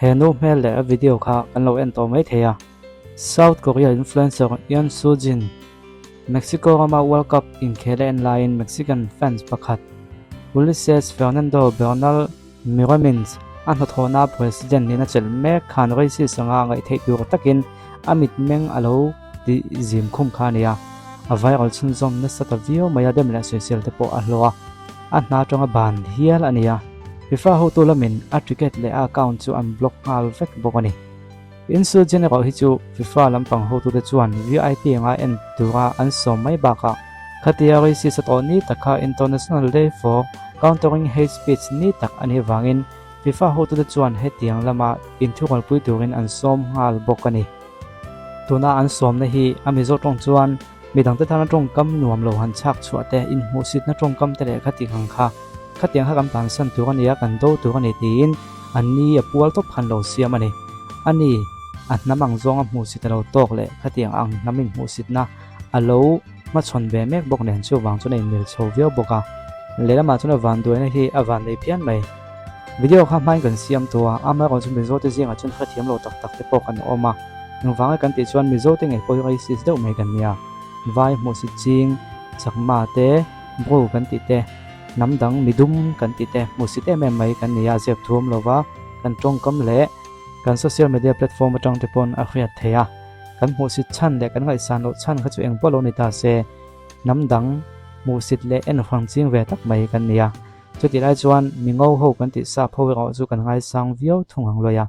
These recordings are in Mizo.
He nu hmel leh a video kha kan lo en tawh mai thei a. South Korea influencer Yeon Soo Jin, Mexico rama World Cup inkhel a en laiin Mexican fans pakhat Ulises Fernando Bernal Miramins a hnathawhna president nihna chelh mek khan racist anga ngaihtheih tur takin a mitmeng a lo ti zim khum kha a ni a. A viral chhunzawm nasa ta viau mai a, dem leh sawisel te pawh a hlawh a, a hna atanga ban hial a ni a. FIFA hotu lamin a ticket leh a account chu an block nghal vek bawk a ni. Insul General hi chu FIFA lampang hotute chuan VIP anga en tura an sawm mai bakah khatia racist a tawh ni tak kha International Day for Countering Hate Speech ni tak a nih vangin FIFA hotute chuan hetiang lama inthurualpui turin an sawm nghal bawk a ni. Tuna an sawmna hi a Mizo tawng chuan midangte tana tawngkam nuam lo han chhak chhuah te, inhmuhsitna tawngkam te leh khatiang ang kha khatiang kha kan bansan tur a ni a, kan do tur a ni tiin an ni a pual tawp khan lo siam a ni. A ni, a hnam ang zawnga hmuhsit a lo tawk leh khatiang ang hnam inhmuhsitna a lo hmachhawn ve mek bawk nen chuvang chuan a inmil chho viau bawk a. Lehlamah chuan a vanduaina hi a van nei phian mai. Video kha hmain kan siam tawh a, amaherawhchu chu Mizote zingah chuan hrethiam lo tak tak te pawh kan awm a. Engvanga kan tih chuan Mizote ngei pawh hi racist deuh mai kan nia. Vai hmuhsit ching, chakma te, bru kan tih te, hnam dang midum kan tih te hmuhsit em em mai kan ni a, zep thuam lova kan tawngkam leh kan social media platform atang te pawn a hriat theih a. Kan hmuhsit chhan leh kan ngaihsan loh chhan kha chu engpawh lo ni ta se, hnam dang hmuhsit leh en hrang ching ve tak mai kan ni a. Chutih lai chuan mi ngo ho kan tih sap ho erawh chu kan ngaisang viau thung ang luai a.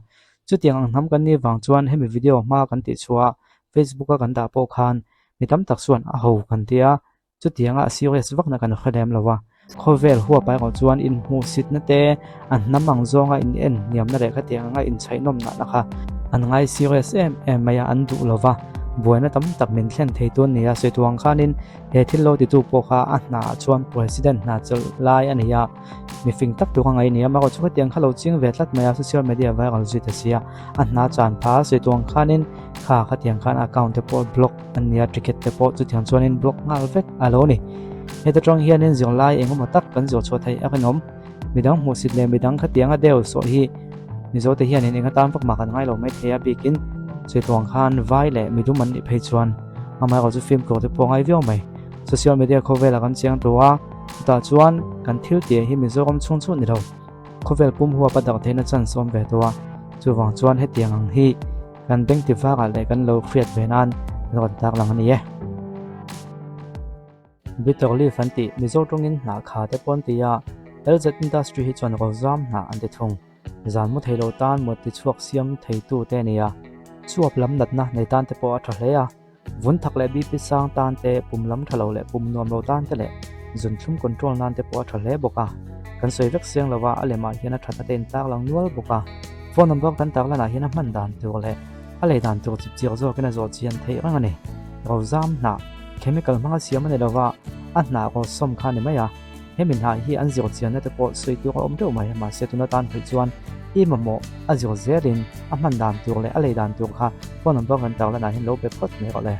Chutiang ang hnam kan nih vang chuan hemi video hma kan tih chhuah Facebook a kan dah pawh khan mi tam tak chuan a ho kan ti a, chutianga a serious vakna kan hre lem lo a. Khawvel huap erawh chuan inhmuhsitna te, a hnam ang zawnga in en hniamna leh khatiang anga inchhaihnawm nahna kha an ngai serious em em mai a, an duh lo va, buaina tam tak min thlen thei tu an ni a. Sawi tuang khanin He thil lo titu pawh kha a hna ah chuan President hna chawlh lai a ni a, mi fing tak tur a ngaih a ni a, amaherawhchu khatiang kha lo ching ve tlat mai a, social media viral zui ta si a, a hna chan pha a sawi tuang khanin kha khatiang khan account te pawh block a ni a, ticket te pawh chutiang chuanin block nghal vek a lo ni. Heta tang hianin zirlai engemaw tak kan zawh chhuah theih a rinawm. Midang hmuhsit leh midang khatianga deu sawh hi Mizote hianin eng atan vak mah kan ngai lo mai thei a, bikin sawi tuang khan vai leh midum an nih phei chuan amaherawhchu chu fimkhur te pawh a ngai viau mai. Social media khawvelah kan chiang tawh a, chutah chuan kan thil tih hi Mizoram chhung chhung ni lo, khawvel pum huap a darh theihna chance a awm ve tawh a, chuvang chuan hetiang ang hi kan beng ti varah leh kan lo hriat ve nan kan rawn tarlang a ni e. Bitter leaf an tih Mizo tawngin hnah kha te pawh an ti a, LZ Industry hi chuan rozam hnah an ti thung. Zan mu thei lo tan mut ti chhuak siam theitu te a ni a, chuap lam natna nei tan te pawh a tha hle a, vun thak leh BP sang tan te, pum lam tha lo leh pum nuam lo tan te leh zunthlum control nan te pawh a tha hle bawk a. Kan sawi vek siang lo a, a lemah hian a thatna te in tarlang nual bawk a. Phone number kan tarlanah hian a hman dan tur leh a lei dan tur chip chiak zawkin a zawh chian theih reng a ni. Rozam hnah. Chemical hmanga siam a ni lova, a hnah raw sawm kha a ni mai a. Hemi hnah hi an zir chianna te pawh sawi tur a awm deuh mai, mahse tuna tan phei chuan i mamawh a zir zelin a hman dan tur leh a lei dan tur kha phone number kan tarlanah hian lo be phawt mai rawh le.